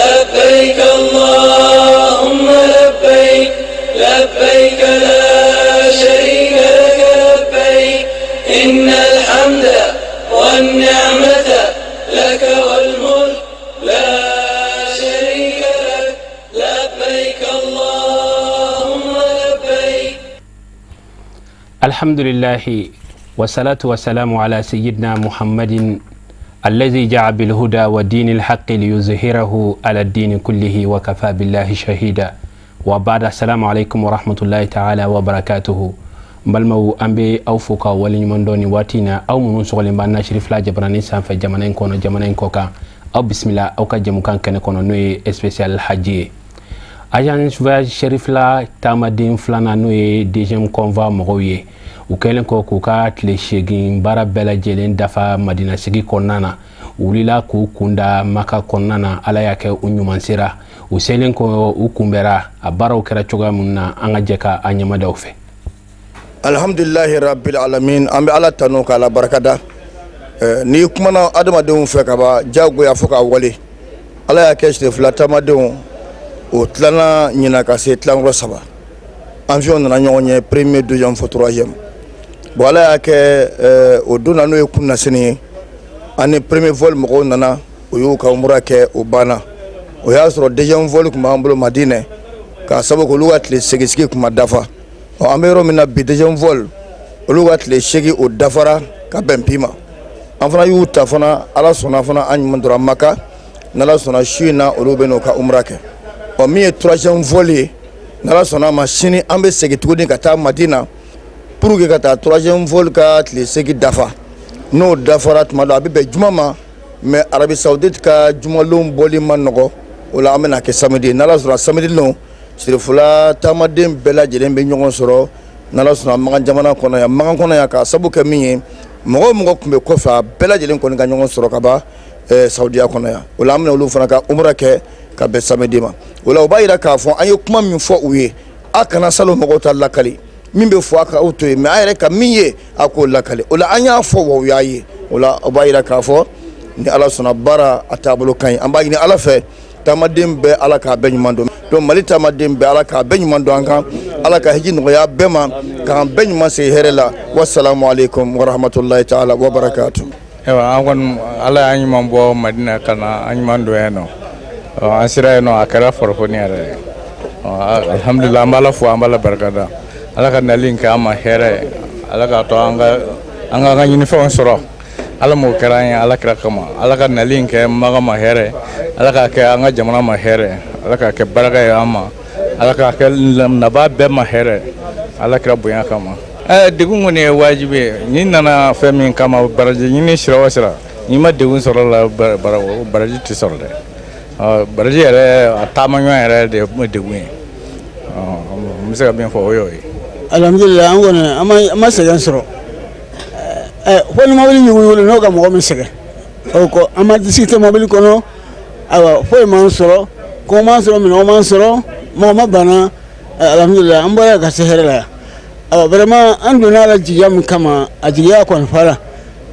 لبيك اللهم لبيك لبيك لا شريك لك لبيك إن الحمد والنعمة لك والملك لا شريك لك لبيك اللهم لبيك. الحمد لله والصلاة والسلام على سيدنا محمد الذي جاء بالهدى ودين الحق ليظهره على الدين كله وكفى بالله شهيدا، وبعد، السلام عليكم ورحمة الله تعالى وبركاته. N balimaw, an bɛ aw fo ka waleɲuman dɔn nin waati in na. Aw minnu sɔgɔlen b'an na Sirifila jabarani sanfɛ, jamana in kɔnɔ, jamana in kɔ kan, aw bisimila aw ka jɛmukan kɛnɛ kɔnɔ, n'o ye spécial haji ye. Agence Voyage Sherifila taamaden filanan, n'o ye deuxième convoi mɔgɔw ye, u kɛlen kɔ k'u ka tile 8 baara bɛɛ lajɛlen dafa Madina sigi kɔnɔna na, u wulila k'u kunda Maka kɔnɔna na. Ala y'a kɛ u ɲuman sera. U selen kɔ, u kunbɛra. A baaraw kɛra cogoya min na, an ka jɛ ka a ɲɛmadaw fɛ. Alhamdulilahi rabbil alamin. An bɛ Ala tanu k'a la barikada. N'i kumana adamadenw fɛ ka ban, diyagoya fo k'a wale. Ala y'a kɛ 2 taamadenw o tilana ɲina ka se tilankɔrɔ saba. Avion nana ɲɔgɔn ɲɛ, premier, deuxième fo troisième. Bon, Ala y'a kɛ o don na, n'o ye kunnasini ye, ani premier vol mɔgɔw nana, o y'u ka umura kɛ, o banna. O y'a sɔrɔ deuxième vol tun b'an bolo Madinɛ, k'a sababu kɛ olu ka tile 8 sigi tun ma dafa. Ɔ, an bɛ yɔrɔ min na bi, deuxième vol olu ka tile 8 o dafara ka bɛn bi ma. An fana y'u ta fana, Ala sɔnna fana, an ɲuman dɔrɔn Maka. N'Ala sɔnna, su in na olu bɛ n'u ka umura kɛ. Ɔ, min ye troisième vol ye, n'Ala sɔnna a ma, sini an bɛ segin tuguni ka taa Madina pour que ka taa troisième vol ka tile 8 dafa. N'o dafara tuma dɔ, a bɛ bɛn juma ma, mais Arabie Saoudite ka jumalon bɔli ma nɔgɔ. O la an bɛna kɛ samedi. N'Ala sɔnna, samedi lon, Sirifula taamaden bɛɛ lajɛlen bɛ ɲɔgɔn sɔrɔ, n'Ala sɔnna, Makan jamana kɔnɔ yan, Makan kɔnɔ yan, k'a sabu kɛ min ye, mɔgɔ o mɔgɔ tun bɛ kɔfɛ, a bɛɛ lajɛlen kɔni ka ɲɔgɔn sɔrɔ ka ban Saudiya kɔnɔ yan. O la an bɛna olu fana ka umura kɛ ka bɛn samedi ma. O la o b'a yira k'a fɔ an ye kuma min fɔ u ye, a kana salon mɔgɔw ta lakali. Min bɛ fɔ, a ka aw to yen, mais a yɛrɛ ka min ye, a k'o lakali. O la an y'a fɔ wa, u y'a ye. O la o b'a yira k'a fɔ ni Ala sɔnna, baara a taabolo ka ɲi. An b'a ɲini Ala fɛ, taamaden bɛɛ, Ala k'a bɛɛ ɲuman dɔn. Donc Mali taamaden bɛɛ, Ala k'a bɛɛ ɲuman dɔn an kan. Ala ka hiji nɔgɔya bɛɛ ma, k'an bɛɛ ɲuman segin hɛrɛ la. Wasalamu aleykum warahmatulahi taala wabarakatu. Ayiwa, an kɔni, Ala y'an ɲuman bɔ Madina ka na an ɲuman don yan nɔ. An sera yen nɔ, a kɛra farafoni yɛrɛ ye. Alhamdulilah, an b'Ala fo, an b'Ala barikada. Ala ka nali in kɛ an ma hɛrɛ ye. Ala k'a to an ka ɲinifɛnw sɔrɔ. Ala m'o kɛra an ye Ala kira kama. Ala ka nali in kɛ Maga ma hɛrɛ. Ala k'a kɛ an ka jamana ma hɛrɛ. Ala k'a kɛ baraka ye an ma. Ala k'a kɛ nabaa bɛɛ ma hɛrɛ, Ala kira bonya kama. Degun kɔni ye wajibi ye. N'i nana fɛn min kama, baraji ɲini sira o sira, n'i ma degun sɔrɔ la, baraji tɛ sɔrɔ dɛ. Baraji yɛrɛ, a taamaɲɔgɔn yɛrɛ de ye degun ye. N bɛ se ka min fɔ, o y'o ye. Alhamdulilah, an kɔni an ma sɛgɛn sɔrɔ. Fo ni mobili ɲuguɲugu n'o ka mɔgɔ min sɛgɛn, o kɔ an ma disi tɛ mobili kɔnɔ. Ayiwa, foyi m'an sɔrɔ, kɔngɔ m'an sɔrɔ, minɔgɔ m'an sɔrɔ, mɔgɔ ma bana. Alhamdulilah, an bɔra ka se hɛrɛ la yan. Ayiwa, vraiment, an donna la jigiya min kama, a jigiya kɔni fara,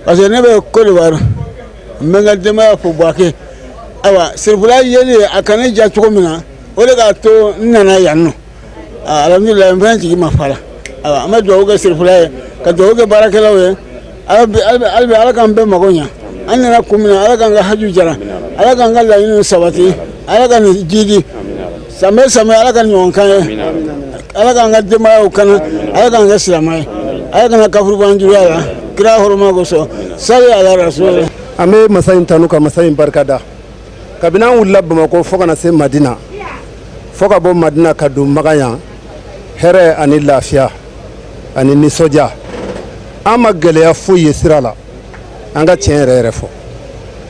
parce que ne bɛ Côte d'Ivoire, n bɛ n ka denbaya fo Buwake. Ayiwa, Sirifula yeli a ka ne diya cogo min na, o de k'a to n nana yan nɔ. Alhamdulilah, n fana jigi ma fa la. Ayiwa, an bɛ dugawu kɛ Sirifula ye, ka dugawu kɛ baarakɛlaw ye. Hali bi, Ala k'an bɛɛ mago ɲa. An nana kun min na, Ala k'an ka haju jara, Ala k'an ka laɲiniw sabati, Ala ka nin jidi san bɛ san bɛ, Ala ka ɲɔgɔn kan ye, Ala k'an ka denbayaw kana, Ala k'an kɛ silamɛ ye, Ala kana kafuru b'an juguya la, kira hɔrɔma kosɔn, sali ala rasul. An bɛ masa in tanu ka masa in barikada. Kabini an wulila Bamakɔ fo ka na se Madina, fo ka bɔ Madina ka don Maga yan, hɛrɛ ani lafiya ani nisɔndiya. An ma gɛlɛya foyi ye sira la. An ka tiɲɛ yɛrɛ yɛrɛ fɔ,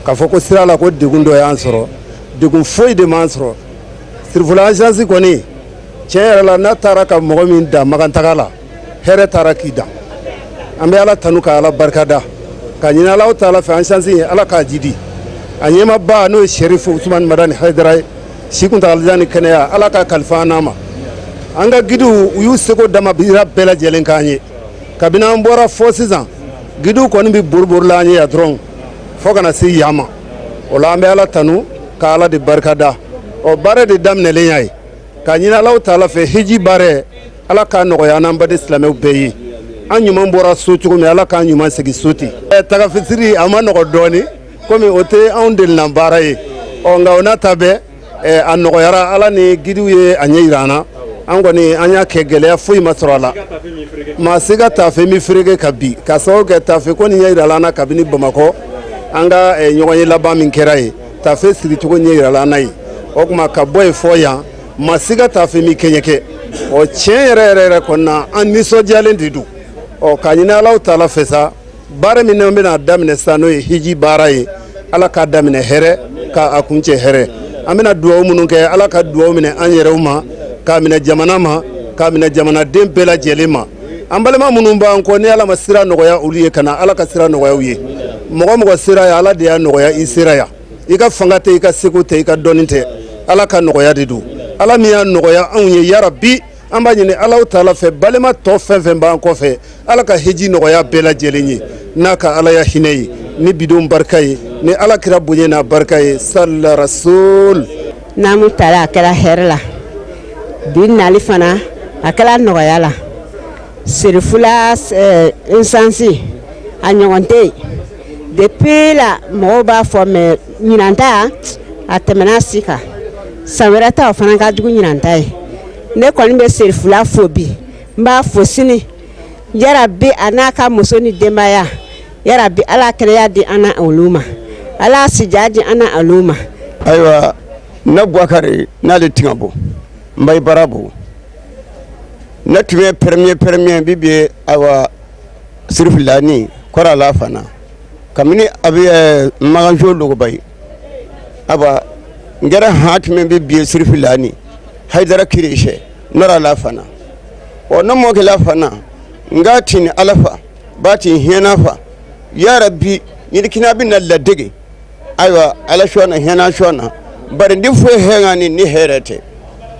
k'a fɔ ko sira la ko degun dɔ y'an sɔrɔ, degun foyi de m'an sɔrɔ. Sirifula agence kɔni, tiɲɛ yɛrɛ la, n'a taara ka mɔgɔ min dan Magantaga la, hɛrɛ taara k'i dan. An bɛ Ala tanu ka Ala barikada, ka ɲini Ala taala fɛ, agence ye, Ala k'a jidi. A ɲɛmaba, n'o ye Serifu Usumani Madani Hayidara ye, si kuntagalajan ni kɛnɛya, Ala ka kalifa an n'a ma. An ka guidew, u y'u seko damabira bɛɛ lajɛlen k'an ye. Kabini an bɔra fɔ sisan, guidew kɔni bɛ boribori la an ye yan dɔrɔn fo ka na se yan ma. O la an bɛ Ala tanu ka Ala de barikada. Ɔ, baara de daminɛlen y'a ye k'a ɲini Alahu taala fɛ, hiji baara, Ala k'a nɔgɔya an n'an baden silamɛw bɛɛ ye. An ɲuman bɔra so cogo min, Ala k'an ɲuman segin so ten. Tagafisiri a ma nɔgɔ dɔɔni, komi o tɛ anw delinan baara ye. Ɔ, nka o n'a ta bɛɛ, a nɔgɔyara. Ala ni gidiw ye a ɲɛ yira an na. An kɔni an y'a kɛ, gɛlɛya foyi ma sɔrɔ a la. Maa si ka taafe mi fereke ka bi ka sababu kɛ taafe ko ni ɲɛ yirala an na kabini Bamakɔ. An ka ɲɔgɔn ye laban min kɛra yen, taafe siricogo ɲɛ yirala an na yen. O tuma ka bɔ yen fɔ yan, maa si ka taafe mi kɛɲɛ kɛ. Ɔ, tiɲɛ yɛrɛ yɛrɛ yɛrɛ kɔni na, an nisɔndiyalen de don. Ɔ, k'a ɲini Alahu taala fɛ sa, baara min n'an bɛna daminɛ sisan, n'o ye hiji baara ye, Ala k'a daminɛ hɛrɛ, k'a kuncɛ hɛrɛ. An bɛna dugawu minnu kɛ, Ala ka dugawu minɛ an yɛrɛw ma, k'a minɛ jamana ma, k'a minɛ jamanaden bɛɛ lajɛlen ma. An balima minnu b'an kɔ, ni Ala ma sira nɔgɔya olu ye ka na, Ala ka sira nɔgɔya u ye. Mɔgɔ mɔgɔ sera yan, Ala de y'a nɔgɔya i sera yan. I ka fanga tɛ, i ka seko tɛ, i ka dɔnni tɛ, Ala ka nɔgɔya de don. Ala min y'a nɔgɔya anw ye, yarabi, an b'a ɲini Alahu taala fɛ, balima tɔ fɛn fɛn b'an kɔfɛ, Ala ka hiji nɔgɔya bɛɛ lajɛlen ye n'a ka Alaya hinɛ ye, ni bidon barika ye, ni Ala kira bonya n'a barika ye, salla rasul. N'an taara, a kɛra hɛrɛ la. Bi nali fana, a kɛra nɔgɔya la. Serifula nsansi a ɲɔgɔn tɛ yen depuis la. Mɔgɔw b'a fɔ, mais ɲinan ta a tɛmɛna si kan. San wɛrɛ ta, o fana ka jugu ɲinan ta ye. Ne kɔni bɛ Serifula fo bi, n b'a fo sini. Yarabi, a n'a ka muso ni denbaya, yarabi, Ala kɛnɛya di an na olu ma, Ala sija di an na olu ma. Ayiwa, ne Bubakari n'ale tiŋa bɔ n ba baara bɔ, ne tun ye premier bi bi. Ayiwa, sirifilani kɔrɔ la fana, kabini a bɛ makanso logoba ye. Ayiwa, n kɛra han tun bɛ bi sirifilani Hayidara kirisɛ nɔrɔ la fana. Ɔ, ne mɔkɛla fana, n ka tin Ala fa ba tin hɛnɛ fa, yarabi, ɲinikina bɛ na ladege. Ayiwa, Ala sɔnna, hɛnɛ sɔnna, bari ni foyi hɛŋa ni ni hɛrɛ tɛ.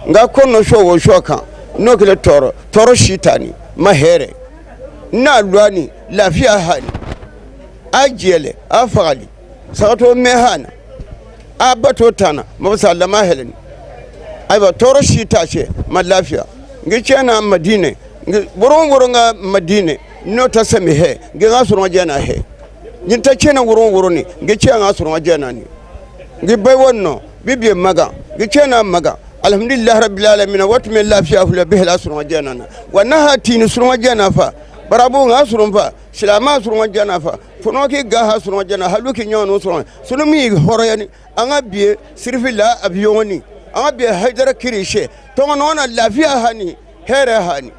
Nka ko no sɔ wo sɔ kan n'o kɛlen, tɔɔrɔ tɔɔrɔ si tani ma hɛrɛ n'a luwani lafiya hani a jɛlɛ a fagali sagatɔ mɛ hana a bato tana mabasa lama hɛlɛni. Ayiwa, tɔɔrɔ si t'a cɛ ma lafiya. Ngi tiɲɛna Madinɛ, ngi woron woron ka Madinɛ n'o tɛ sɛmi hɛ, ngi ka sɔrɔ jɛ na hɛ ni tɛ tiɲɛna woron woron ni ngi tiɲɛ ka sɔrɔ jɛ na ni ngi bai wannan bibiye maga ngi tiɲɛna maga. Alhamdulillah rabbil alamin. Waati min lafiya fula bi hela sɔrɔ jɛ na wa na ha tini sɔrɔ jɛ na fa barabu nga sɔrɔ fa silama sɔrɔ jɛ na fa fɔnɔ ki ga ha sɔrɔ jɛ na halu ki ɲɔgɔn sɔrɔ sunu min hɔrɔnya ni an ka biye sirifi la avion ni an ka biye Hayidara kirisɛ tɔngɔnɔ na lafiya hani hɛrɛ hani.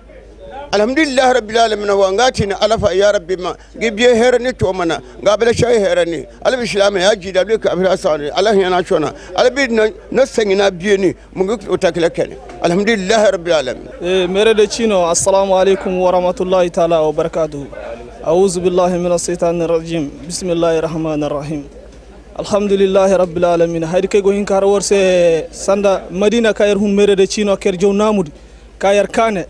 Alhamdulillah rabbil alamin. Wa ngati ni ala fa ya rabbi ma ngi biye hɛrɛ ni to mana nga bele shay hɛrɛ ni ala bi silama ya jida bi kafira sani ala hina chona ala bi na sengina biye ni mun o takila kene. Alhamdulillah rabbil alamin. Mere de chino, assalamu alaikum wa rahmatullahi ta'ala wa barakatuh. A'udhu billahi minash shaitanir rajim. Bismillahir rahmanir rahim. Alhamdulillahi rabbil alamin. Haydi kay go hinkar worse sanda Madina kayar hun mere de chino ker jow namude kayar kane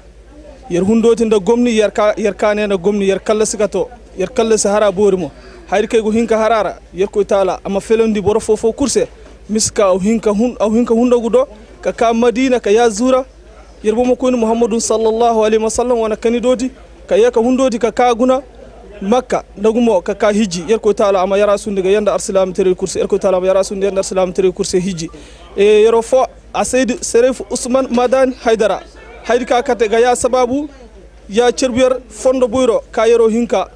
yer hundotinda gomni yer ka yer kane na gomni yer kala sikato yer kala sahara borimo. Haydi kay go hinka harara yer koy taala ama felondi boro fofo kurse miska o hinka hun o hinka hundogu do ka ka Madina ka ya zura yer bomo koyni Muhammadun sallallahu alaihi wasallam wana kanidoti ka yaka hundoti ka kaguna Makka dagumo ka ka hijji. Yer koy taala ama yara sundiga yanda arsilam tere kurse yer koy taala ama yara sunde yanda arsilam tere kurse hijji e yero fo a Seydi Serif Ousmane Madani Haydara. Haydi ka kate ga ya sababu ya cerbuyar fondo buyro ka yero hinka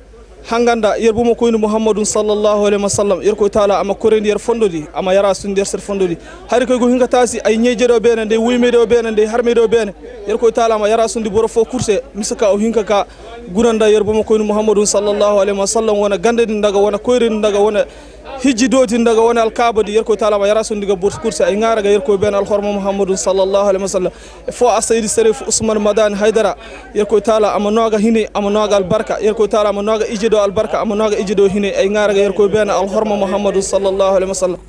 hanganda yer bumo koyni Muhammadun sallallahu alaihi wasallam. Yer koy taala ama korendi yer fondodi ama yara sunde yer ser fondodi. Haydi koy go hinka tasi ay ñejeɗo bene nde wuymeɗo bene nde harmeɗo bene. Yer koy taala ama yara sundi boro fo course misaka o hinka ka guranda yer bumo koyni Muhammadun sallallahu alaihi wasallam wona gandedi daga wona koyreni daga wona hijji doti daga wona alkabadi. Yer koy taala ama yara sundi ga bor course ay ngaraga yer koy ben alhorma Muhammadun sallallahu alaihi wasallam fo a Seydi Serif Ousmane Madani Haydara. Yer koy taala ama noga hini ama noga albarka. Yer koy taala ama noga ijji do albarka ama noga ijji do hini ay ngaraga yer koy ben alhorma Muhammadun sallallahu alaihi wasallam.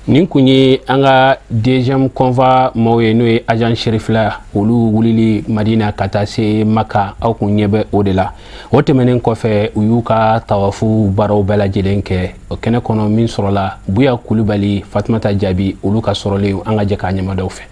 Nin kun ye an ka deuxième convoi maaw ye, n'o ye agence Cherifla, olu wulili Madina ka taa se Maka. Aw kun ɲɛ bɛ o de la. O tɛmɛnen kɔfɛ, u y'u ka tawafu baaraw bɛɛ lajɛlen kɛ o kɛnɛ kɔnɔ. Min sɔrɔla, Buya Kulubali, Fatumata Jaabi, olu ka sɔrɔlen, an ka jɛ k'a ɲɛmadaw fɛ.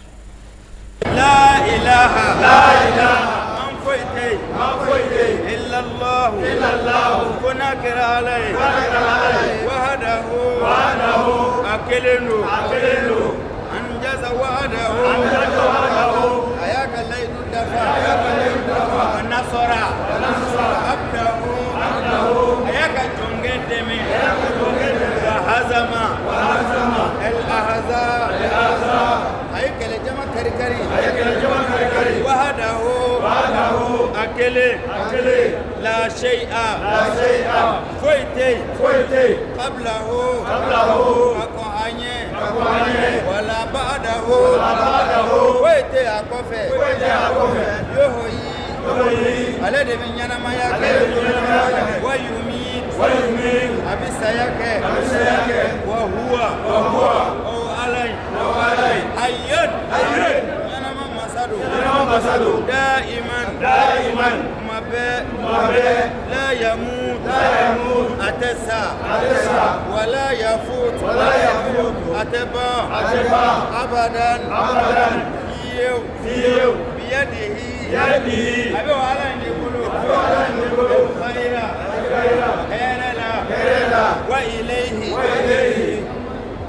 La ilaha, la ilaha, an foyi tɛ yen, an foyi tɛ yen, illallahu, illallahu, fo n'a kɛra Ala ye, fo n'a kɛra Ala ye, wahadahu, wahadahu, a kelen don, a kelen don, anjaza wahadahu, anjaza wahadahu, a y'a ka layidu dafa, a y'a ka layidu dafa, wa nasara, wa nasara, abdahu, abdahu, a y'a ka jɔnkɛ dɛmɛ, a y'a ka jɔnkɛ dɛmɛ, wa hazama, wa hazama, el ahzab, el ahzab, a ye kɛlɛjama kari kari, a ye kɛlɛjama kari kari, wahadahu, wahadahu, a kelen, a kelen, la shay'a, la shay'a, foyi tɛ yen, foyi tɛ yen, qablahu, qablahu, ka kɔn a ɲɛ, ka kɔn a ɲɛ, wala ba'dahu, wala ba'dahu, foyi tɛ a kɔfɛ, foyi tɛ a kɔfɛ, yuhyi, yuhyi, ale de bɛ ɲɛnamaya kɛ, ale de bɛ ɲɛnamaya kɛ, wa yumiit, wa yumiit, a bɛ saya kɛ, a bɛ saya kɛ, wa huwa, wa huwa, o Ala ye, o Ala ye, hayyun, hayyun, ɲɛnama masa don, ɲɛnama masa don, daiman, daiman, kuma bɛɛ, kuma bɛɛ, la yamut, la yamut, a tɛ sa, a tɛ sa, wala yafut, wala yafut, a tɛ ban, a tɛ ban, abadan, abadan, fiyewu, fiyewu, biyadihi, biyadihi, a bɛ o Ala in de bolo, a bɛ o Ala in de bolo, khayra, khayra, hɛrɛ la, hɛrɛ la, wa ilayhi, wa ilayhi,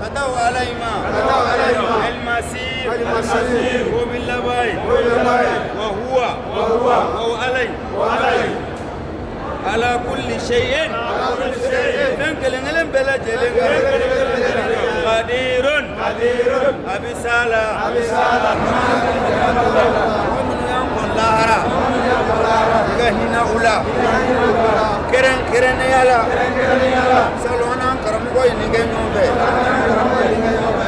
ka taa o Ala in ma, ka taa o Ala in ma, almasir, almasir, o bɛ laban ye, o bɛ laban ye, wa huwa, wa huwa, o Ala in, o Ala in, ala kulli shay'in, ala kulli shay'in, fɛn kelen kelen bɛɛ lajɛlen kan, qadirun, qadirun, a bɛ s'a la, a bɛ s'a la, mɔgɔ minnu y'an kɔn lahara, i ka hinɛ u la, kɛrɛnkɛrɛnnenya la, salon an n'an karamɔgɔ ye nin kɛ ɲɔgɔn fɛ,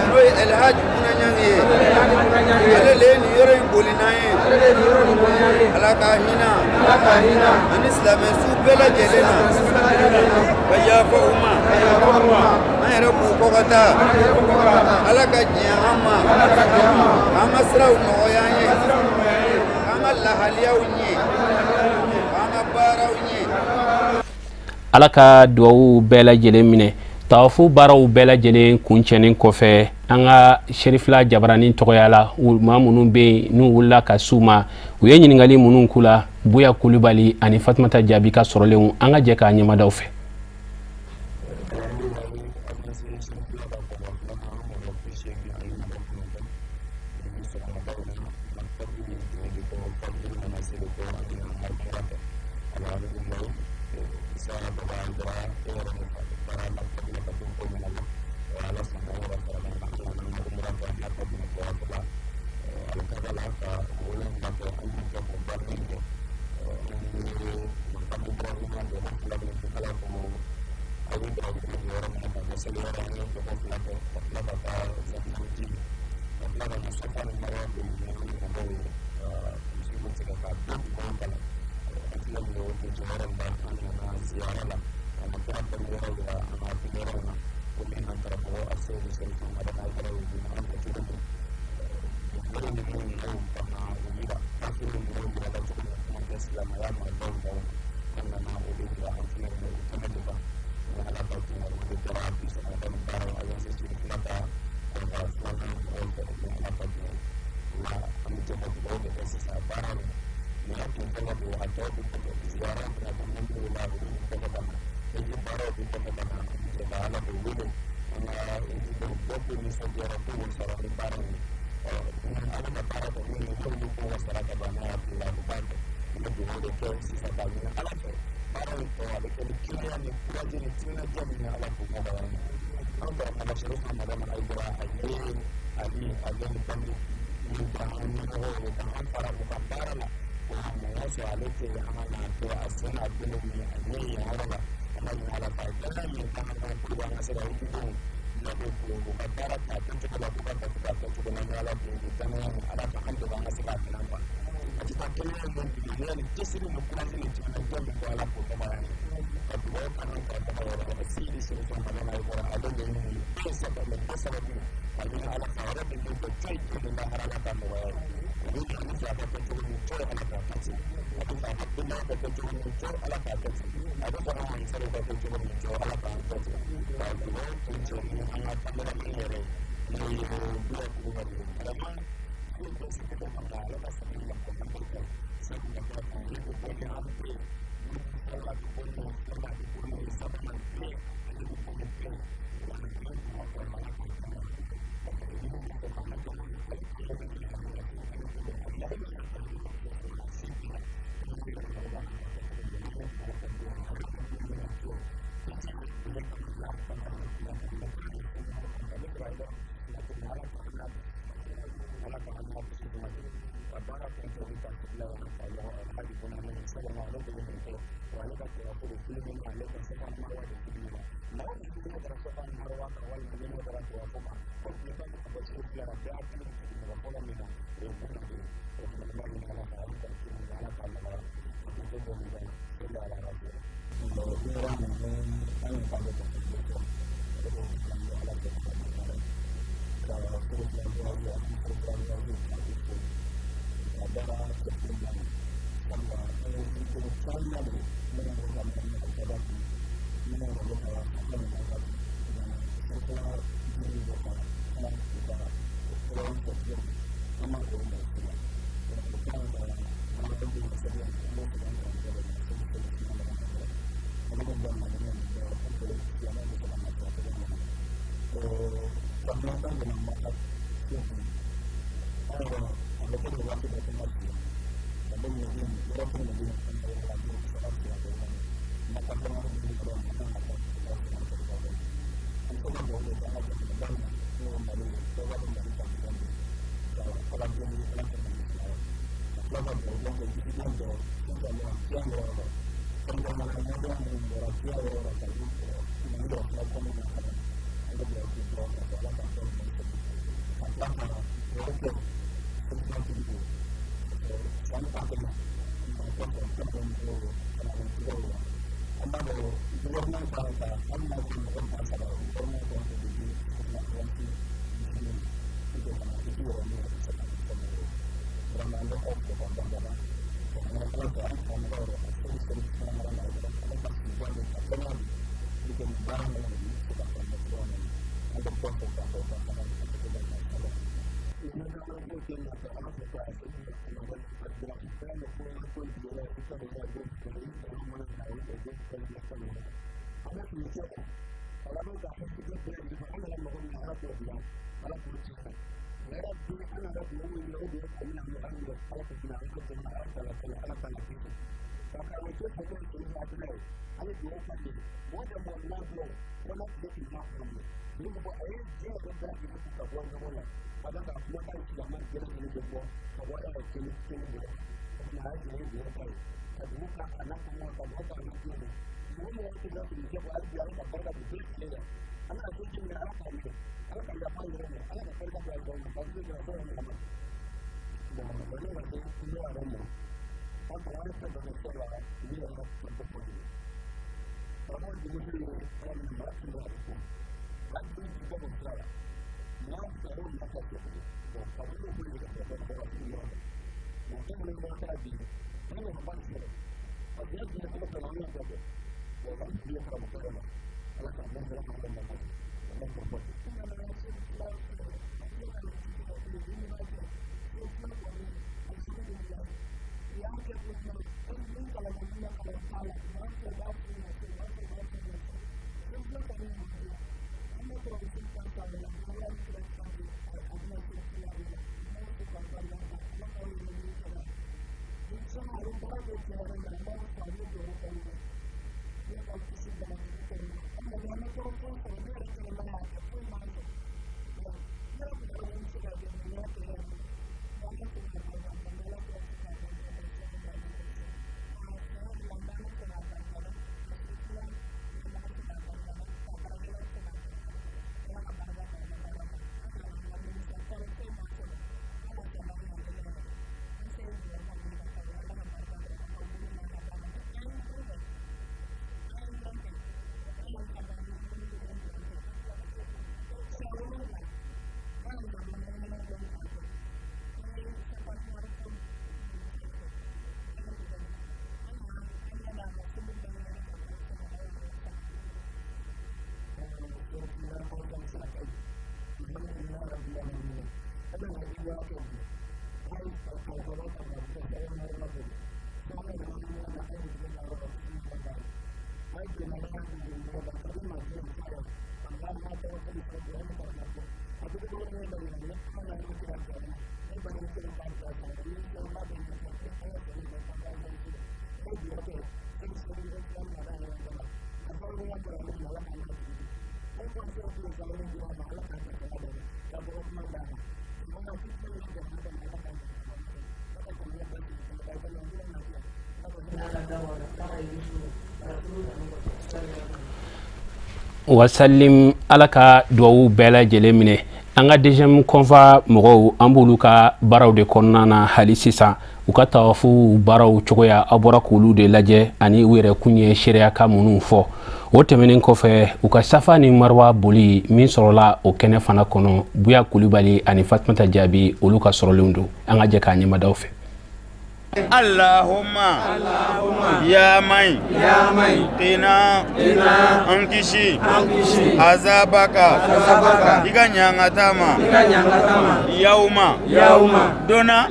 n'o ye Elhaji Muna Ɲangi ye, ale le ye nin yɔrɔ in boli n'an ye, Ala ka hinɛ ani silamɛ su bɛɛ lajɛlen na, ka yafa u ma, an yɛrɛ k'u kɔ ka taa, Ala ka diɲɛ an ma, k'an ka siraw nɔgɔya an ye, k'an ka lahaliyaw ɲɛ, k'an ka baaraw ɲɛ. Ala ka duwawu bɛɛ lajɛlen minɛ. Tawafu baaraw bɛɛ lajɛlen kuncɛnen kɔfɛ, an ka Serifila jabaranin tɔgɔya la, maa minnu bɛ yen n'u wulila ka s'u ma, u ye ɲininkali minnu k'u la, Buya Kulubali ani Fatumata Jaabi ka sɔrɔlenw, an ka jɛ k'a ɲɛmadaw fɛ. lahara Ala ka nɔgɔya ye. U bɛ ani fila ka kɛ cogo min cɔ, Ala k'a kɛ ten. A bɛ fɛ a ka denbaya ka kɛ cogo min cɔ, Ala k'a kɛ ten. A bɛ fɛ an mansɛrɛw ka kɛ cogo min cɔ, Ala k'an kɛ ten. Ka dugawu kun cɛ ni an ka cameraman yɛrɛ ye, n'o ye Buwa Kulubali ye. Vraiment, ale bɛ se ka ka ale ka sabali la kɔnɔ kɛ sabula ka ale bɛ bɔ ni an bɛɛ ye, fɔlɔ a bɛ bɔ ni filanan, a bɛ bɔ ni sabanan bɛɛ, ale bɛ bɔ ni bɛɛ ye. Wa ni bɛɛ kuma kɔnɔ, Ala k'o kama Wasalim, Ala ka duwawu bɛɛ lajɛlen minɛ. An ka deuxième convoi mɔgɔw, an b'olu ka baaraw de kɔnɔna na hali sisan. U ka tawafu baaraw cogoya, aw bɔra k'olu de lajɛ, ani u yɛrɛ kun ye seereya minnu fɔ. O tɛmɛnen kɔfɛ, u ka Safa ni Marwa boli min sɔrɔla o kɛnɛ fana kɔnɔ, Buya Kulibali ani Fatumata Jaabi, olu ka sɔrɔlenw don. An ka jɛ k'a ɲɛmadaw fɛ. Allahumma ya mai qina, an kisi, azabaka, i ka ɲangata ma, yawma, donna,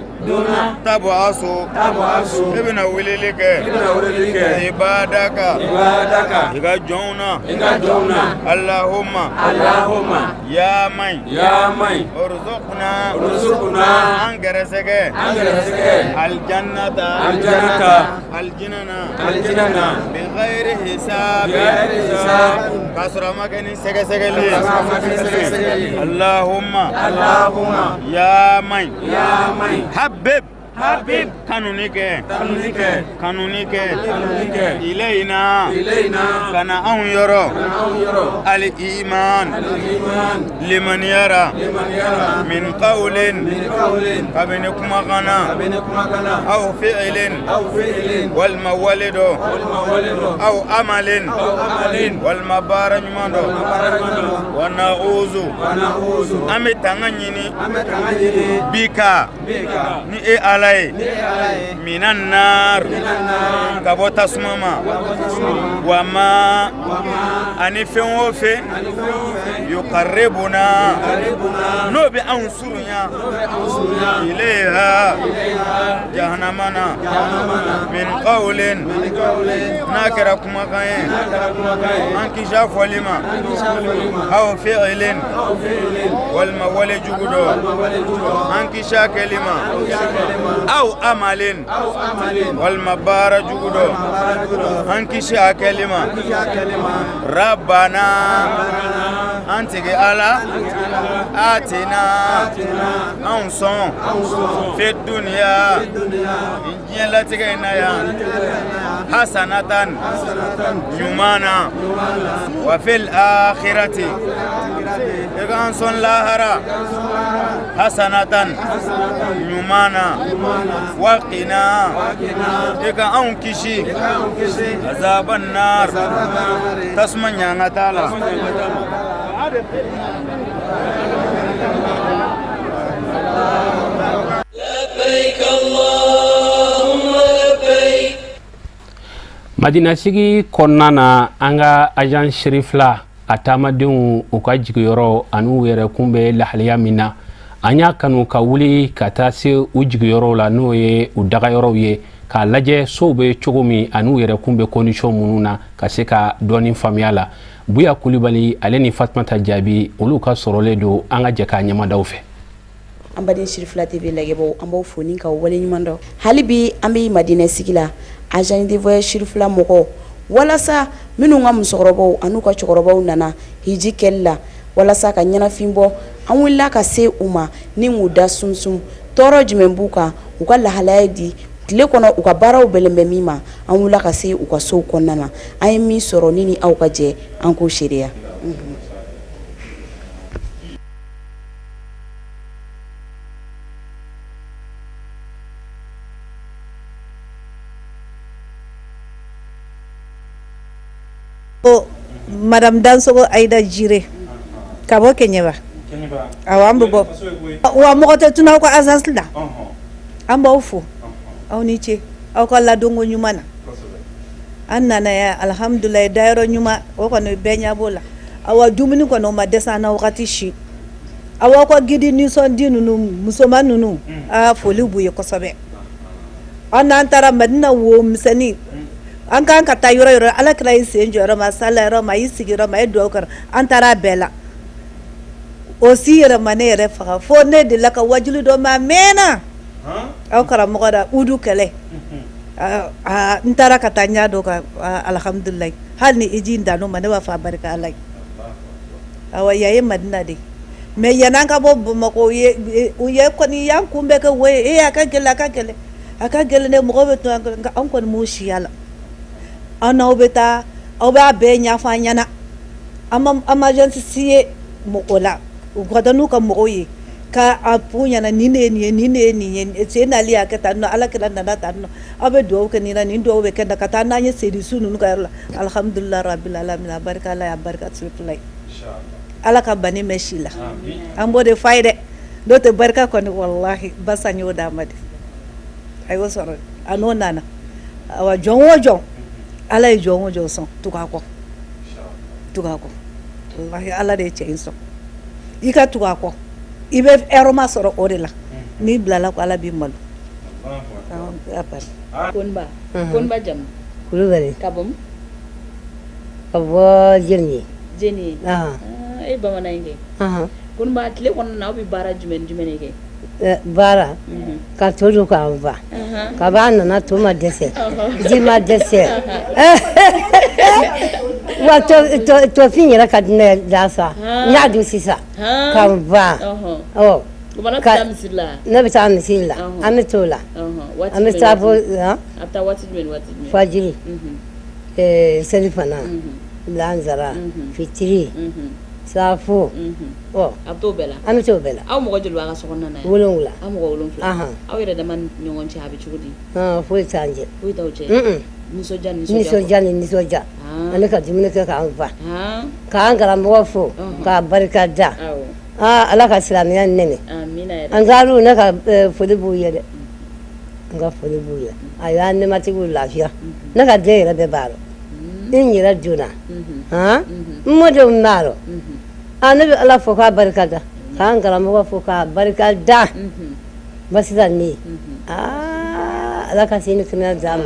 tabu'asu, i bɛna weleli kɛ, ibadaka, i ka jɔnw na. Allahumma ya mai urzuqna, an gɛrɛsɛgɛ, aljannata, aljinɛ na, bi ghairi hisab, k'a sɔrɔ a ma kɛ ni sɛgɛsɛgɛli ye. Allahumma ya mai habib, kanuni kɛ, kanuni kɛ, ilayna, ka na anw yɔrɔ, al iman, limaniya ra, min qawlin, kabini kumakan na, aw fi'ilin, walima wale dɔ, aw amalin, walima baara ɲuman dɔ. Wa na'uzu, an bɛ tanga ɲini, bika, ni e Ala ye, minan nar, ka bɔ tasuma ma, wa ma, ani fɛn o fɛn, yuqarribuna, n'o bɛ anw surunya, ilayha, jahanama na, min qawlin, n'a kɛra kumakan ye, an kisi a fɔli ma, aw fi'ilin, walima wale jugu dɔ, an kisi a kɛli ma, aw amalin, walima baara jugu dɔ, an kisi a kɛli ma. Rabbana, an tigi Ala, atina, anw sɔn, fi duniya, diɲɛlatigɛ in na yan, hasanatan, ɲuman na, wa fil akhirati, i k'an sɔn lahara, hasanatan, ɲuman na, wa qina, i ka anw kisi, azaban nar, tasuma ɲangata la. Madinasigi kɔnɔna na, an ka agence Cherifla a taamadenw, u ka jigiyɔrɔ ani u yɛrɛ kun bɛ lahalaya min na, an y'a kanu ka wuli ka taa se u jigiyɔrɔw la, n'o ye u dagayɔrɔw ye, k'a lajɛ sow bɛ cogo min ani u yɛrɛ kun bɛ condition minnu na, ka se ka dɔɔni faamuya la. Buya Kulibali, ale ni Fatumata Jaabi, olu ka sɔrɔlen don. An ka jɛ k'a ɲɛmadaw fɛ. An baden Cherifla TV lajɛbaw, an b'aw fo ni ka waleɲuman dɔn. Hali bi an bɛ Madinɛ sigi la, agence de voyage Cherifla mɔgɔw, walasa minnu ka musokɔrɔbaw an'u ka cɛkɔrɔbaw nana hiji kɛli la, walasa ka ɲɛnafin bɔ, an wulila ka se u ma ni k'u da sumsum, tɔɔrɔ jumɛn b'u kan, u ka lahalaya di tile kɔnɔ, u ka baaraw bɛlen bɛ min ma. An wulila ka se u ka sow kɔnɔna na. An ye min sɔrɔ, ni aw ka jɛ an k'o seereya. Ko madame Dansogo Ayida Jire ka bɔ Keɲeba. Awɔ, an bɛ bɔ wa, mɔgɔ tɛ tunu aw ka agence la. An b'aw fo, aw ni ce aw ka ladonko ɲuman na. An nana yan, alihamudulilayi, dayɔrɔ ɲuman, o kɔni bɛɛ ɲɛ b'o la. Awa, dumuni kɔni, o ma dɛsɛ an na wagati si. Aw ka guide nisɔndi ninnu musoman ninnu aa foli b'u ye kosɛbɛ. An n'an taara Madina wo misɛnnin an kan ka taa yɔrɔ yɔrɔ ala kira y'i sen jɔ yɔrɔ min a salila yɔrɔ min a y'i sigi yɔrɔ min a ye dugawu kɛ an taara a bɛɛ la. O si yɛrɛ ma ne yɛrɛ faga fo ne delila ka wajuli dɔ mɛn a mɛnna aw karamɔgɔ da udu kɛlɛ n taara ka taa ɲɛ dɔ kan alihamdulilayi hali ni hiji in dan'o ma ne b'a fɔ a barika ala ye awa yan ye Madina de ye mais yan'an ka bɔ Bamakɔ u ye kɔni y'an kunbɛn kɛ wo ye a ka gɛlɛn a ka gɛlɛn a ka gɛlɛn dɛ mɔgɔw bɛ to nka an kɔni m'o siya la an n'aw bɛ taa aw b'a bɛɛ ɲɛfɔ an ɲɛna an ma agence si ye mɔgɔ la u ka taa n'u ka mɔgɔw ye ka a f'u ɲɛna nin de ye nin ye nin de ye nin ye sen nali y'a kɛ tan nɔ ala kira nana tan nɔ aw bɛ dugawu kɛ nin na nin dugawu bɛ kɛ tan ka taa n'an ye seyidu ninnu ka yɔrɔ la alihamdulilayi rabil alamin a barika ala ye a barika sirifila ye ala ka bani mɛn si la an b'o de f'a ye dɛ n'o tɛ barika kɔni walahi basa y'o d'a ma de a y'o sɔrɔ a n'o nana awa jɔn o jɔn ala ye jɔn o jɔn sɔn tugu a kɔ tugu a kɔ walahi ala de ye cɛ in sɔn i ka tugu a kɔ i bɛ hɛrɛma sɔrɔ o de la n'i bilala ko ala b'i malo Koninba Koninba jamu Kulubali ka bɔ min ka bɔ Jɛnɛ Jɛnɛ e bamanan in kɛ Koninba tile kɔnɔna na aw bɛ baara jumɛn ni jumɛn de kɛ Baara ka to dun k'an fa kabi an nana to ma dɛsɛ ji ma dɛsɛ wa tofin yɛrɛ ka di ne da sa n y'a dun sisan k'an fa ne bɛ taa misiri la an bɛ t'o la an bɛ taa fo fajiri selifana lansara fitiri safo A bɛ t'o bɛɛ la an bɛ t'o bɛɛ la aw mɔgɔ joli b'a ka so kɔnɔna na yan 7 aw mɔgɔ 7 aw yɛrɛ dama ni ɲɔgɔn cɛ a bɛ cogo di foyi t'an cɛ foyi t'aw cɛ nisɔndiya ni nisɔndiya ni nisɔndiya ani ka dumuni kɛ k'an fa k'an karamɔgɔ fo k'a barika da ala ka silamɛya nɛmɛ an taar'u ne ka foli b'u ye dɛ n ka foli b'u ye a y'an nematigiw lafiya ne ka den yɛrɛ bɛɛ b'a rɔ n yɛrɛ donna n mɔdenw b'a rɔ ne bɛ ala fo k'a barika da k'an karamɔgɔ fo k'a barika da basi tɛ ne ye aa ala ka si ni kɛnɛya d'an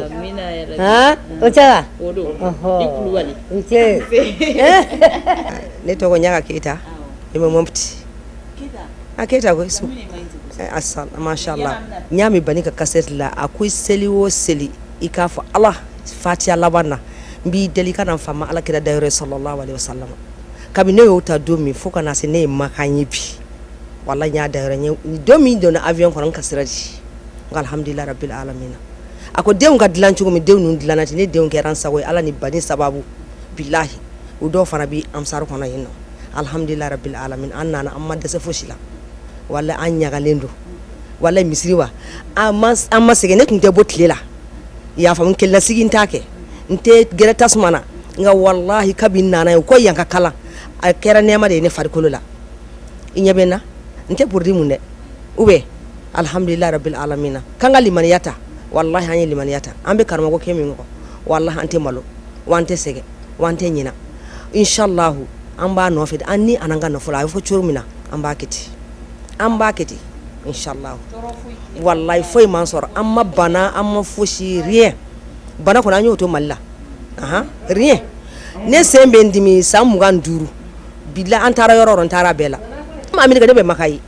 ma o tɛ wa n ce ne tɔgɔ Ɲaga Keyita ne bɛ Mɔpti a Keyita ko mashallah n y'a mɛn Bani ka kasɛti la a ko i seli o seli i k'a fɔ ala fatiya laban na n b'i deli i ka na n fa ma ala kira dayɔrɔ sallallahu alaihi wasallam kabini ne y'o ta don min fo ka na se ne ye makan ye bi walahi n y'a dayɔrɔ ye don min donna avion kɔnɔ n kasira di n ko alhamdulilahi rabil alamina a ko denw ka dilan cogo min denw ninnu dilanna ten ne denw kɛra n sago ye ala ni bani sababu bilahi o dɔw fana bi ansar kɔnɔ yen nɔ alhamdulilahi rabil alamin an nana an ma dɛsɛ fosi la walahi an ɲagalen don walahi misiri wa an ma sɛgɛn ne tun tɛ bɔ tile la i y'a faamu kelenlasigi n t'a kɛ n tɛ gɛrɛ tasuma na nka walahi kabi n nana ye ko yan ka kalan a kɛra nɛɛma de ye ne farikolo la i ɲɛ bɛ n na n tɛ produit mun dɛ ou bien alhamdulilahi rabil alamina k'an ka limaniya ta walahi an ye limaniya ta an bɛ karamɔgɔ kɛ min kɔ walahi an tɛ malo wa an tɛ sɛgɛn wa an tɛ ɲina inshallahu an b'a nɔfɛ an ni an'an ka nafolo a bɛ fɔ cogo min na an b'a kɛ ten an b'a kɛ ten inshallahu walahi foyi m'an sɔrɔ an ma bana an ma fosi rien bana kɔni an y'o to Mali la ahan rien ne sen bɛ n dimi san 25 bilahi an taara yɔrɔ o yɔrɔ n taara a bɛɛ la Ameriki ne bɛ Maka ye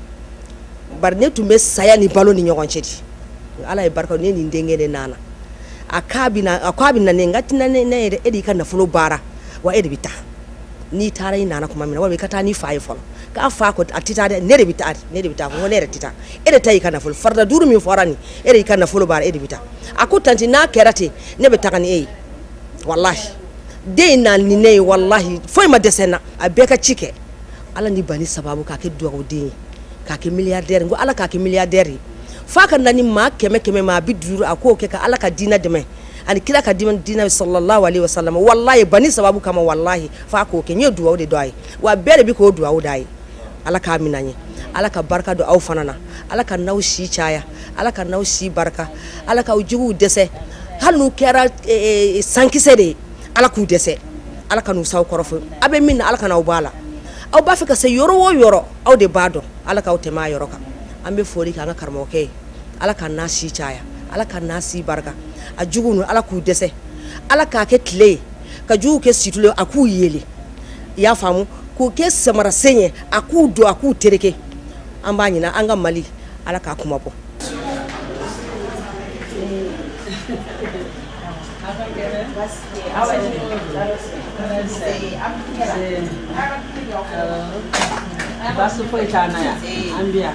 bari ne tun bɛ saya ni balo ni ɲɔgɔn cɛ de Ala ye barika ne ni n denkɛ de nana a k'a bɛ a k'a bɛ na ne n ka tɛna ne ye dɛ e de y'i ka nafolo baara wa e de bɛ taa n'i taara i nana tuma min na walima i ka taa n'i fa ye fɔlɔ k'a fa ko a tɛ taa dɛ ne de bɛ taa ne de bɛ taa ko ne yɛrɛ tɛ taa e de ta y'i ka nafolo farida duuru min fɔra nin e de y'i ka nafolo baara e de bɛ taa a ko tanti n'a kɛra ten ne bɛ taga ni e ye walahi den in na ni ne ye walahi foyi ma dɛsɛ n na a bɛɛ ka ci kɛ ala ni bani sababu k'a kɛ dugawuden ye k'a kɛ milliardaire n ko ala k'a kɛ milliardaire ye f'a ka na ni maa 100 100 maa 50 a k'o kɛ ka ala ka diinɛ dɛmɛ ani kira ka diinɛ sallallahu alaihi wasallam walahi bani sababu kama walahi f'a k'o kɛ n ye dugawu de dɔ a ye wa bɛɛ de bɛ k'o dugawu d'a ye ala k'a minɛ an ye ala ka barika don aw fana na ala ka n'aw si caya ala ka n'aw si barika ala k'aw juguw dɛsɛ hali n'u kɛra sankisɛ de ye ala k'u dɛsɛ ala kan'u s'aw kɔrɔ fo aw bɛ min na ala kana aw b'a la aw b'a fɛ ka se yɔrɔ o yɔrɔ aw de b'a dɔn Ala k'aw tɛmɛ a yɔrɔ kan. An bɛ foli kɛ an ka karamɔgɔkɛ ye, Ala ka n'a si caya, Ala ka n'a si barika, a jugu ninnu Ala k'u dɛsɛ, Ala k'a kɛ tile ye ka jugu kɛ situlu ye, a k'u yeelen, i y'a faamu, k'u kɛ samarasen ye, a k'u don, a k'u tereke. An b'a ɲini an ka Mali, Ala k'a kuma bɔ. Baasi foyi t'an na yan, an bɛ yan.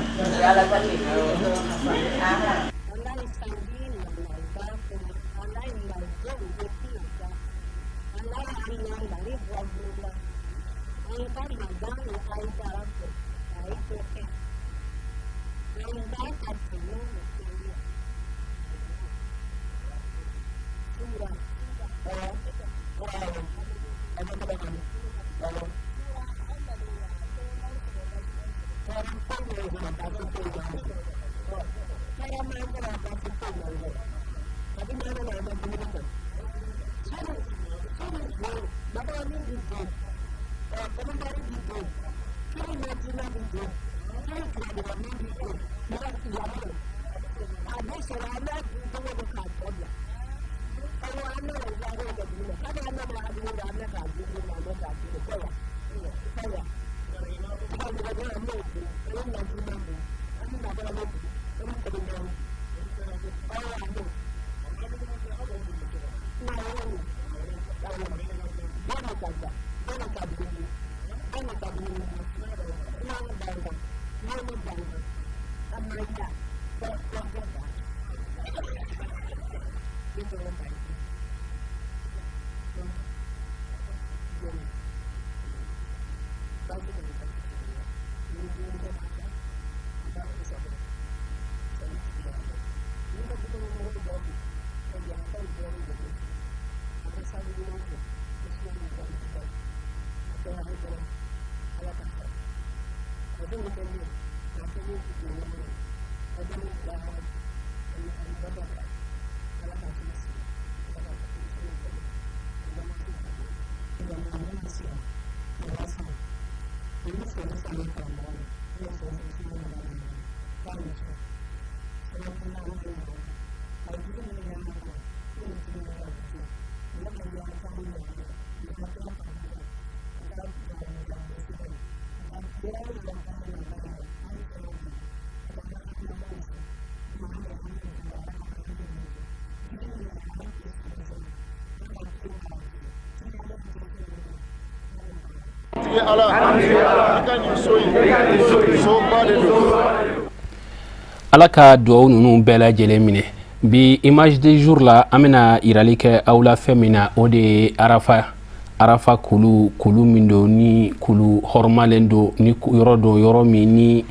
Ala ka dugawu ninnu bɛɛ lajɛlen minɛ. Bi image du jour la, an bɛna yirali kɛ aw la fɛn min na, o de ye Arafa. Arafa kulu, kulu min don ni kulu hɔrɔmalen don, ni yɔrɔ don, yɔrɔ min ni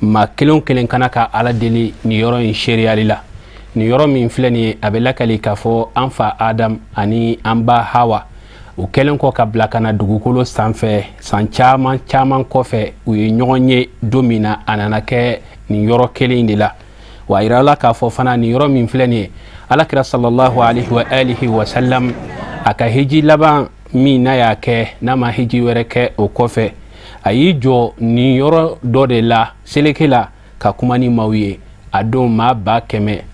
maa kelen o kelen kana ka Ala deli nin yɔrɔ in seereyali la. Nin yɔrɔ min filɛ nin ye, a bɛ lakali k'a fɔ an fa Adam ani an ba Hawa, u kɛlen kɔ ka bila ka na dugukolo sanfɛ san caman caman kɔfɛ, u ye ɲɔgɔn ye don min na, a nana kɛ nin yɔrɔ kelen in de la. Wa a yirala k'a fɔ fana, nin yɔrɔ min filɛ nin ye, Alakira sallallahu alaihi wa alihi wa sallam, a ka hiji laban min n'a y'a kɛ, n'a ma hiji wɛrɛ kɛ o kɔfɛ, a y'i jɔ nin yɔrɔ dɔ de la seleke la ka kuma ni maaw ye. A don maa 120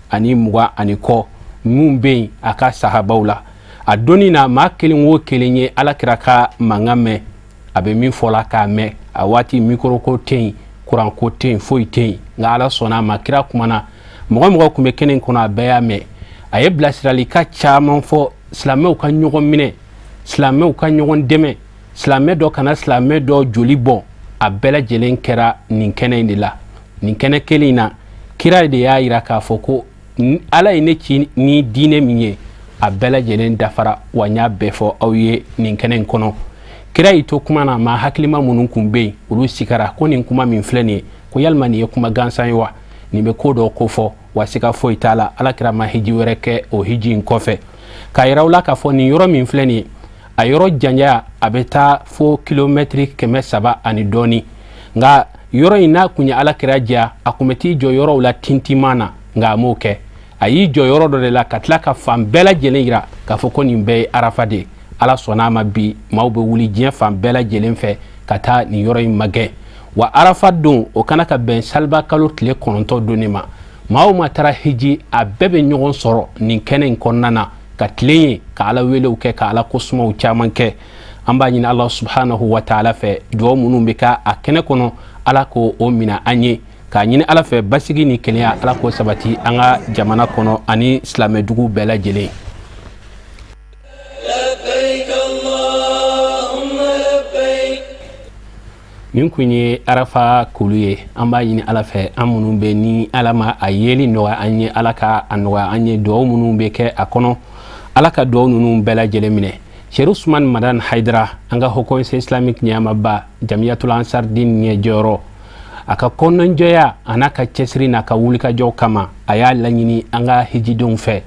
ani kɔ minnu bɛ yen a ka sahabaw la, a donni na, maa kelen o kelen ye Alakira ka mankan mɛn, a bɛ min fɔ la k'a mɛn. A waati micro ko tɛ yen, kuran ko tɛ yen, foyi tɛ yen, nka Ala sɔnna a ma, kira kumana, mɔgɔ mɔgɔ tun bɛ kɛnɛ kɔnɔ, a bɛɛ y'a mɛn. A ye bilasiralikan caman fɔ, silamɛw ka ɲɔgɔn minɛ, silamɛw ka ɲɔgɔn dɛmɛ, silamɛ dɔ kana silamɛ dɔ joli bɔn. A bɛɛ lajɛlen kɛra nin kɛnɛ in de la. Nin kɛnɛ kelen in na, kira de y'a yira k'a fɔ ko Ala ye ne ci ni diinɛ min ye, a bɛɛ lajɛlen dafara, wa n y'a bɛɛ fɔ aw ye nin kɛnɛ in kɔnɔ. Kira y'i to kuma na, maa hakilima minnu kun bɛ yen, olu sikara ko nin kuma min filɛ nin ye, ko yalima nin ye kuma gansan ye wa? Nin bɛ ko dɔ ko fɔ wa, siga foyi t'a la. Alakira ma hiji wɛrɛ kɛ o hiji in kɔfɛ. K'a yira aw la k'a fɔ nin yɔrɔ min filɛ nin ye, a yɔrɔ janya a bɛ taa fo kilomɛtiri 300 ani dɔɔni. Nka yɔrɔ in n'a kun ye Alakira diya, a kun bɛ t'i jɔ yɔrɔw la tintiman na, nka a m'o kɛ. A y'i jɔ yɔrɔ dɔ de la ka tila ka fan bɛɛ lajɛlen yira k'a fɔ ko nin bɛɛ ye Arafa de ye. Ala sɔnna a ma, bi maaw bɛ wuli diɲɛ fan bɛɛ lajɛlen fɛ ka taa nin yɔrɔ in magɛn. Wa arafa don, o kana ka bɛn saliba kalo tile 9 don ma. Maa o maa taara hiji, a bɛɛ bɛ ɲɔgɔn sɔrɔ nin kɛnɛ in kɔnɔna na ka tilen ye, ka Ala welew kɛ, ka Ala kosumaw caman kɛ. An b'a ɲini Ala subhanahu wa taala fɛ, dugawu minnu bɛ kɛ a kɛnɛ kɔnɔ, Ala ko o minɛ an ye. K'a ɲini Ala fɛ, basigi ni kelenya, Ala k'o sabati an ka jamana kɔnɔ ani silamɛdugu bɛɛ lajɛlen. لبيك اللهم لبيك. Nin kun ye arafa kulu ye. An b'a ɲini Ala fɛ, an minnu bɛ ni Ala ma a yeli nɔgɔya an ye, Ala ka a nɔgɔya an ye. Dugawu minnu bɛ kɛ a kɔnɔ, Ala ka dugawu ninnu bɛɛ lajɛlen minɛ. Cheikh Usman Madan Haidara, an ka Haut Conseil islamique ɲɛmaba, Jamiyatul Ansar Din ɲɛjɔyɔrɔ, a ka kɔnɔnjɛya a n'a ka cɛsiri n'a ka wulikajɔ kama, a y'a laɲini an ka hijidenw fɛ,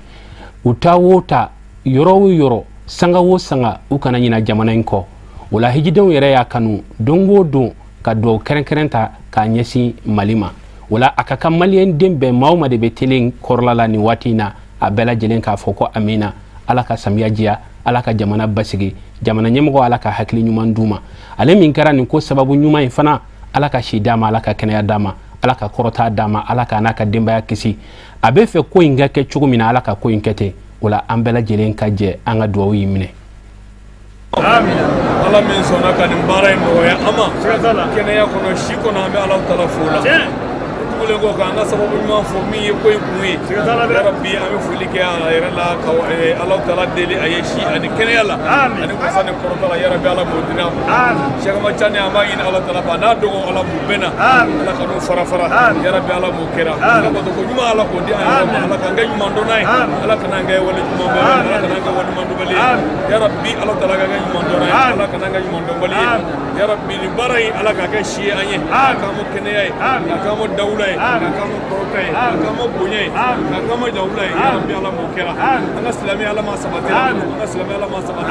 u ta o ta, yɔrɔ o yɔrɔ, sanga o sanga, u kana ɲina jamana in kɔ. O la, hijidenw yɛrɛ y'a kanu don o don ka dugawu kɛrɛnkɛrɛn ta k'a ɲɛsin Mali ma. O la, a ka kan maliyɛn den bɛɛ, maa o maa de bɛ télé kɔrɔla la nin waati in na, a bɛɛ lajɛlen k'a fɔ ko amina. Ala ka samiya diya, Ala ka jamana basigi, jamana ɲɛmɔgɔ, Ala ka hakili ɲuman d'u ma. Ale min kɛra nin ko sababu ɲuman ye fana, Ala ka si d'a ma, Ala ka kɛnɛya d'a ma, Ala ka kɔrɔta d'a ma, Ala ka n'a ka denbaya kisi. A bɛ fɛ ko in ka kɛ cogo min na, Ala ka ko in kɛ ten. O la, an bɛɛ lajɛlen ka jɛ an ka dugawu yi minɛ. Ala min sɔnna ka nin baara in nɔgɔya an ma kɛnɛya kɔnɔ, si kɔnɔ, an bɛ Ala taala fo la. O tugulen kɔ, k'an ka sababu ɲuman fɔ min ye ko in kun ye, yarabi, an bɛ foli kɛ a yɛrɛ la, ka Ala taala deli a ye si ani kɛnɛya la ani wasa ni kɔrɔta la. Yarabi, Ala m'o di n'a ma. Sɛkama Cani, an b'a ɲini Ala taala fɛ, a n'a dɔgɔ, Ala m'u bɛnna, Ala ka n'u fara fara. Yarabi, Ala m'o kɛra. Ala bato ko ɲuman, Ala k'o di an yɛrɛ ma. Ala k'an kɛ ɲuman dɔnna ye, Ala kana an kɛ wale ɲuman bali, Ala kana an kɛ wale ɲuman dɔnbali ye. Yarabi, Ala taala ka kɛ ɲuman dɔnna ye, Ala kana an kɛ ɲuman dɔnbali ye. Yarabi, nin baara in, Ala k'a kɛ si ye an ye, k'a k'an ma kɛnɛya ye, k'a k'an ma dawula ye, k'a k'an ma kɔrɔta ye, k'a k'an ma bonya ye, k'a k'an ma dawula ye. Yarabi, Ala m'o kɛra. An ka silamɛya, Ala ma sabati. An ka silamɛya, Ala ma sabati.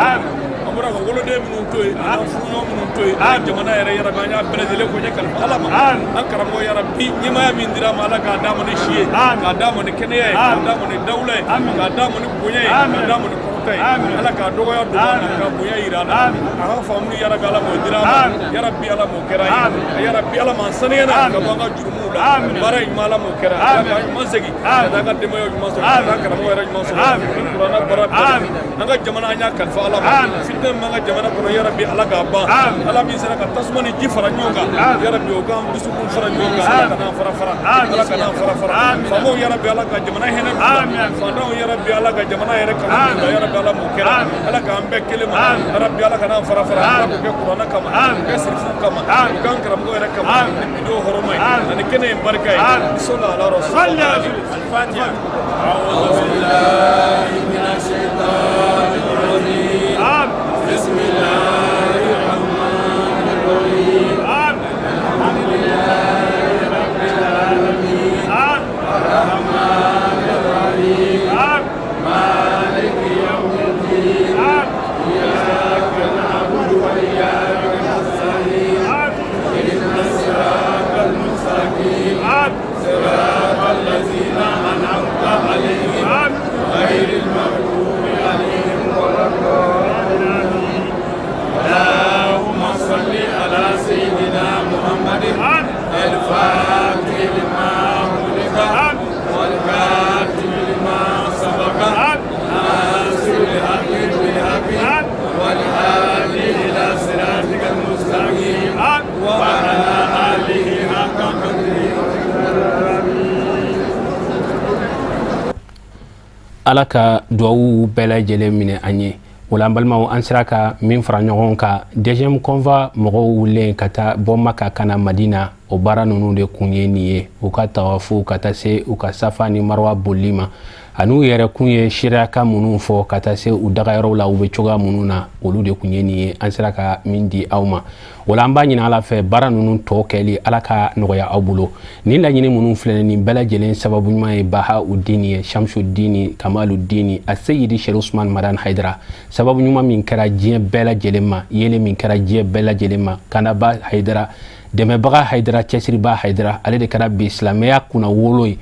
An bɔra ka woloden minnu to yen, an furuɲɔgɔn minnu to yen, an jamana yɛrɛ, yarabi, an y'a bɛɛ lajɛlen ko ɲɛ kalifa Ala ma. An karamɔgɔ, yarabi, ɲɛmaaya min dira ma, Ala k'a d'a ma ni si ye, k'a d'a ma ni kɛnɛya ye, k'a d'a ma ni dawula ye, k'a d'a ma ni bonya ye, k'a d'a ma ni kɔrɔta ye. Ala k'a dɔgɔya dogo a la, k'a bonya yira a la. A ka faamu, yarabi, Ala m'o dira a ma. Yarabi, Ala m'o kɛra ye. Yarabi, Ala m'an saniyana ka bɔ an ka jurumuw la. Baara in ɲuman, Ala m'o kɛra. Ala k'a ɲuman segin ka taa an ka denbayaw ɲuman sɔrɔ, ka taa karamɔgɔ yɛrɛ ɲuman sɔrɔ, kuranna baara bɛɛ. An ka jamana, an y'a kalifa Ala ma. Fitinɛ min b'an ka jamana kɔnɔ, yarabi, Ala k'a ban. Ala min sera ka tasuma ni ji fara ɲɔgɔn kan, yarabi, o k'an dusukun fara ɲɔgɔn kan. Ala kan'an fara fara, Ala kan'an fara fara. Faamaw, yarabi, Ala ka jamana hinɛ d'u la. Faantanw, yarabi, Ala ka jamana yɛrɛ kanu d'u la. Yarabi, Ala m'o kɛra. Ala k'an bɛɛ kelen ma. Yarabi, Ala kan'an fara fara. Ala k'o kɛ kuranna kama, k'o kɛ sirifuw kama, k'o k'an karamɔgɔ yɛrɛ kama, ni bido hɔrɔma ye ani kɛnɛ in barika ye. Sɔlɔ ala rasul. Al-Fatiha. أعوذ بالله من الشيطان الرجيم. بسم الله الرحمن الرحيم. الحمد لله رب العالمين. الرحمن الرحيم. مالك يوم الدين. إياك نعبد وإياك نستعين. اهدنا الصراط المستقيم. صراط الذين أنعمت عليهم غير المغضوب عليهم ولا الضالين. اللهم صل على سيدنا محمد الفاتح لما أغلق والكاتب لما سبق ناصر الحق بالحق والهادي إلى صراطك المستقيم وعلى آله حق قدره. Ala ka duwawu bɛɛ lajɛlen minɛ an ye. O la, an balimaw, an sera ka min fara ɲɔgɔn kan, deuxième convoi mɔgɔw wulilen ka taa bɔ Maka ka na Madina, o baara ninnu de kun ye nin ye: u ka tawafu, ka taa se u ka Safa ni Marwa bolili ma, ani u yɛrɛ kun ye seereyaka minnu fɔ, ka taa se u dagayɔrɔw la, u bɛ cogoya minnu na, olu de kun ye nin ye, an sera ka min di aw ma. O la, an b'a ɲini Ala fɛ, baara ninnu tɔ kɛli, Ala ka nɔgɔya aw bolo. Nin laɲini minnu filɛ, nin bɛɛ lajɛlen sababu ɲuman ye Baha Udini ye, Shamsudini Kamaludini Aseyidi Sherif Usman Madan Haidara, sababu ɲuman min kɛra diɲɛ bɛɛ lajɛlen ma, yelen min kɛra diɲɛ bɛɛ lajɛlen ma, Kanaba Haidara, dɛmɛbaga Haidara, cɛsiriba Haidara, ale de kɛra bi silamɛya kunna wolo ye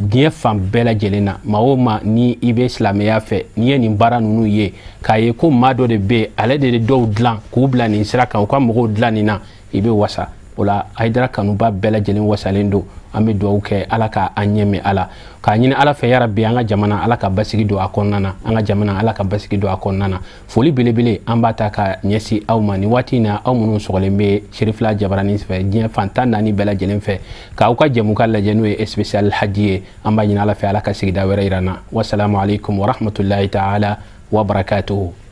diɲɛ fan bɛɛ lajɛlen na. Maa o maa ni i bɛ silamɛya fɛ, n'i ye nin baara ninnu ye, k'a ye ko maa dɔ de bɛ yen, ale de dɔw dilan k'u bila nin sira kan, u ka mɔgɔw dilan nin na, i bɛ wasa. O la, Hayidara kanuba bɛɛ lajɛlen wasalen don. An bɛ dugawu kɛ, Ala ka an ɲɛ mɛn a la, k'a ɲini Ala fɛ, yarabi, an ka jamana, Ala ka basigi don a kɔnɔna na. An ka jamana, Ala ka basigi don a kɔnɔna na. Foli belebele, an b'a ta ka ɲɛsin aw ma nin waati in na, aw minnu sɔgɔlen bɛ Serifila jabaranin fɛ diɲɛ fan 14 bɛɛ lajɛlen fɛ, k'aw ka jɛmukan lajɛ, n'o ye spécial haji ye. An b'a ɲini Ala fɛ, Ala ka sigida wɛrɛ yira n na. Wasalamu alaikum warahmatullahi taala wabarakatuhu.